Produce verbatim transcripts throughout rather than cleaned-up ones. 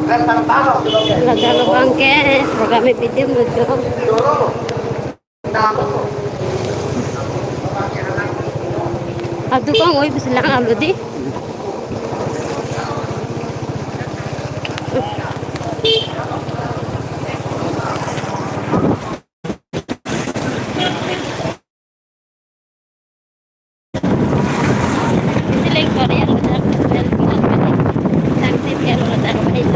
Ladak labang ke program e pidim lo jo. Adu kong oi bisi lang alo di. Seleng Korea lo dak, dak, dak, dak. Sangsit ya lo dak, dak.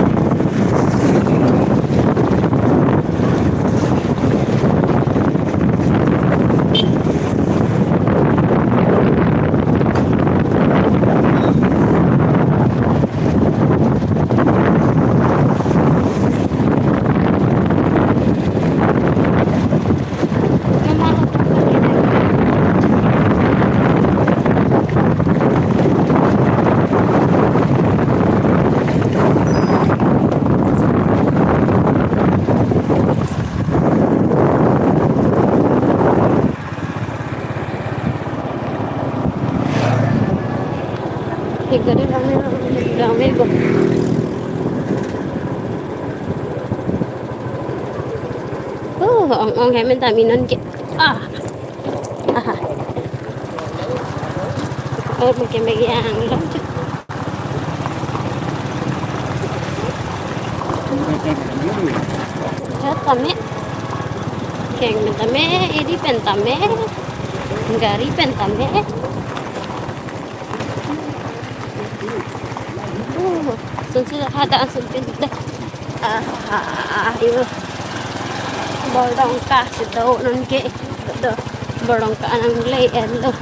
He gari rame, rame, rame bo. Oh, ong ong hem tame non ke. Ah. Aha. Oh, mungkin bagi yang long tu. Jat tame. Keng pen tame, edi pen tame. Gari pen tame. Uh, sunsi ada sunpin dah. Ah, ah, ah, ah, iyo. Bordongka si do non ke. Do. Bordongka nang le en lo.